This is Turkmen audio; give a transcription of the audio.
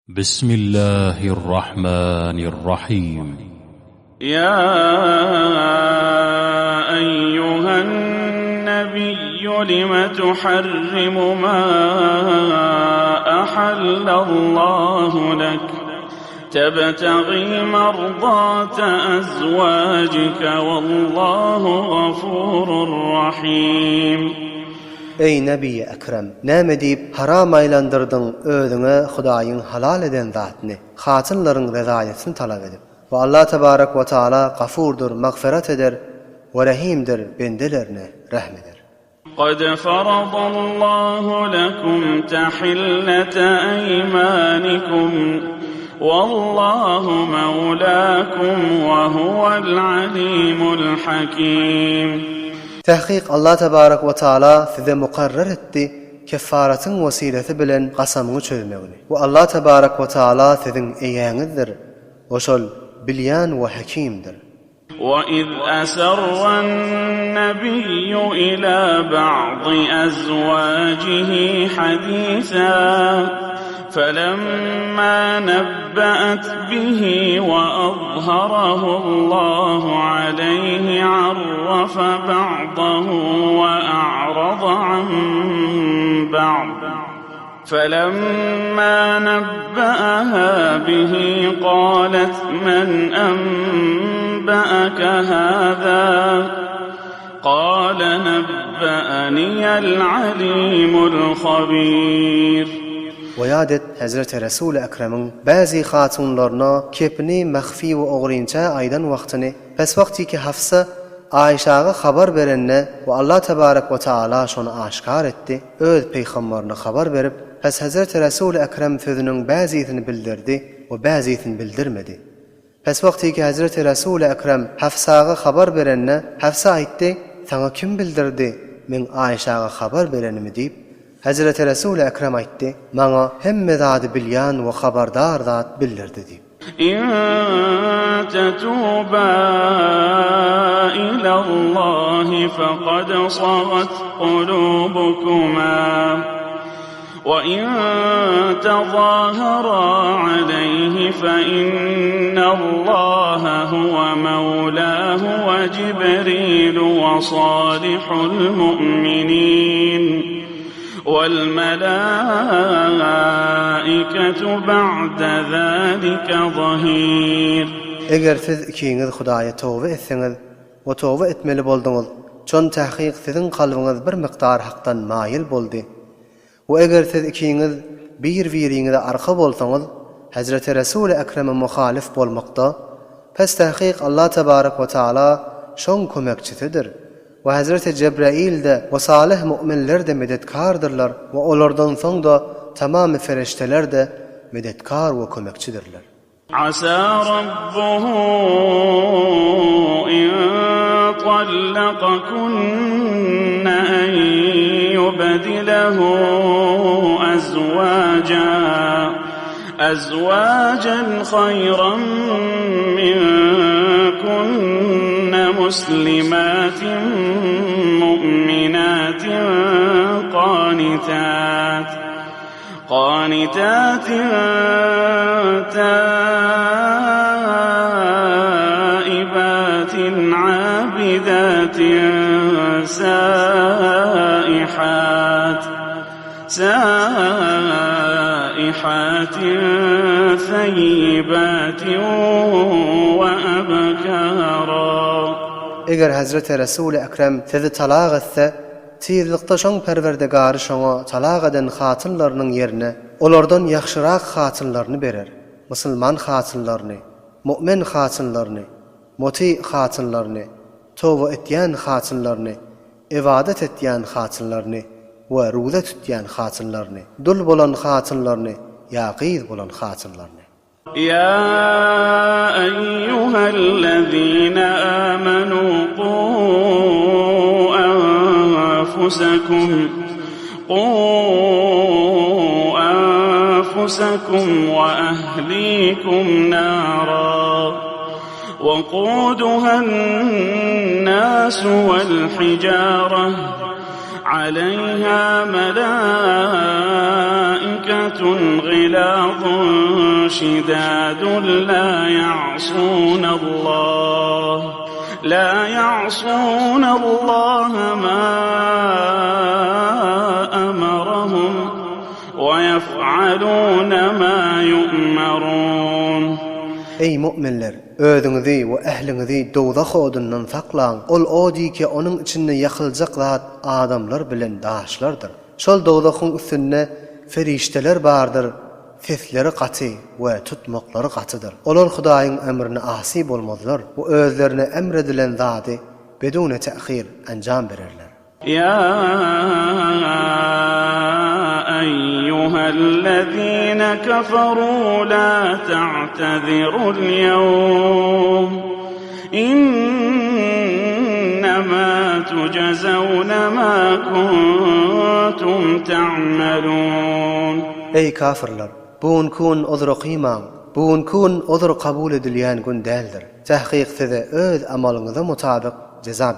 Bismillahirrahmanirrahim. Ya eyyühen nebiyyü lime tuharrimu ma ahallallahu lek. Tebtagi merdate ezvacike vallahu gafurur rahim. Eý, Nebiýi Ekrem! Näme diýip haram aýlandyrdyň özüňe Hudaýyň halal eden zatyny, hatynlaryň rezaýatyny talap edip? We Allah tebarek we taala Gafurdyr, magfyrat eder, we Rehimdir, bendelerine rehm eder. Kad faradallahu lekum tahillete eýmanikum, wallahu mewlakum we huwel alimul hakim. Tahkyk Allah tebarek we taala size mukarrar etdi keffaratyň wesilesi bilen gasamyňy çözmegini. We Allah tebarek we taala siziň eýäňizdir we şol Bilýän we Hekimdir. وَإِذْ أَسَرَّ النَّبِيُّ إِلَى بَعْضِ أَزْوَاجِهِ حَدِيثًا فَلَمَّا نَبَّأَتْ بِهِ وَأَظْهَرَهُ اللَّهُ عَلَيْهِ عَرَّفَ بَعْضَهُ وَأَعْرَضَ عَنْ بَعْضٍ فَلَمَّا نَبَّأَهَا بِهِ قَالَتْ مَنْ أَنبَأَكَ هَذَا قَالَ نَبَّأَنِيَ الْعَلِيمُ الْخَبِيرُ. We ýat et Hezreti Resuly Ekremiň bäzi hatunlaryna kepini mahfi we ogrynça aýdan wagtyny, pes wagtyky Hafsa Aýşaga habar berende we Allah tebarek we taala şony aşkar etdi, öz peýgambaryna habar berip, pes Hezreti Resuly Ekrem sözüniň bäzisini bildirdi we bäzisini bildirmedi. Pes wagtyky hezreti Resuly Ekrem Hafsaga habar berende, Hafsa aýtdy, Saňa kim bildirdi, meň Aýşaga habar berenimi diýip, hezreti Resuly Ekrem aýtdy, Maňa hemme zady bilýän we habardar zat bildirdi diýip. In tetuba ilallahi fekad sagat kulubukuma. وَإِن تَظَاهَرَا عَلَيْهِ فَإِنَّ اللَّهَ هُوَ مَوْلَاهُ وَجِبْرِيلُ وَصَالِحُ الْمُؤْمِنِينَ وَالْمَلَائِكَةُ بَعْدَ ذَٰلِكَ ظَهِيرٌ. Eger siz ikiňiz Hudaýa toba etseňiz we toba etmeli bolduňyz, çon tahkyk siziň kalbyňyz bir mykdar hakdan maýyl boldy. We eger siz ikiňiz bir-biriňize arka bolsaňyz, Hezreti Resuly Ekreme muhalyf bolmakda, pes tahkyk Allah tebarek we taala şoň kömekçisidir we Hezreti Jebrail-de we salyh mu'minler-de medetkardyrlar we olardan soň-da tamamy fereşteler-de medetkar we kömekçidirler. Asa rabbuhu in tallakakunne en yubdilehu ezwaja ezwajan haýran minkunne muslimatin mu'minatin qanitat Qanitatin taibatin abidatin saihat saihatin thayyibatin we abkara. Eger Hezreti Resuly Ekrem sizi talak etse, Tizlikde şoň Perwerdigary şoňa talak eden hatynlarynyň ýerine olardan ýagşyrak hatynlaryny berer, musulman hatynlaryny, mu'min hatynlaryny, muty hatynlaryny, toba etýän hatynlaryny, ybadat etýän hatynlaryny we ruza tutýan hatynlaryny, dul bolan hatynlaryny ýa gyz bolan hatynlaryny. Ýa eýýuhellezine âmenû qû enfusekum qû enfusekum we ehlîkum nâra weqûduhen nâsu vel hicâreh عَلَيْهَا مَلَائِكَةٌ غِلَاظٌ. شداد لا يعصون الله لا يعصون الله ما أمرهم ويفعلون ما يؤمرون Eý, mu'minler! Özüňizi we ähliňizi dowzah odundan saklaň! Ol od ki onuň içinde ýakyljak zat adamlar bilen daşlardyr. Şol dowzahyň üstünde perişdeler bardyr, sesleri gaty we tutmaklary gatydyr. Olar Hudaýyň emrine asy bolmazlar we özlerine emredilen zady bedune te'hir enjam bererler. Ýa eýýuhellezine keferû lâ te'tezirul ýewm, innemâ tujzewne mâ kuntum te'melûn. Eý, kafyrlar! Bu günki gün uzr okymaň, bu günki gün uzr kabul edilýän gün däldir. Tahkyk size öz amalyňyza mutabyk jeza berler.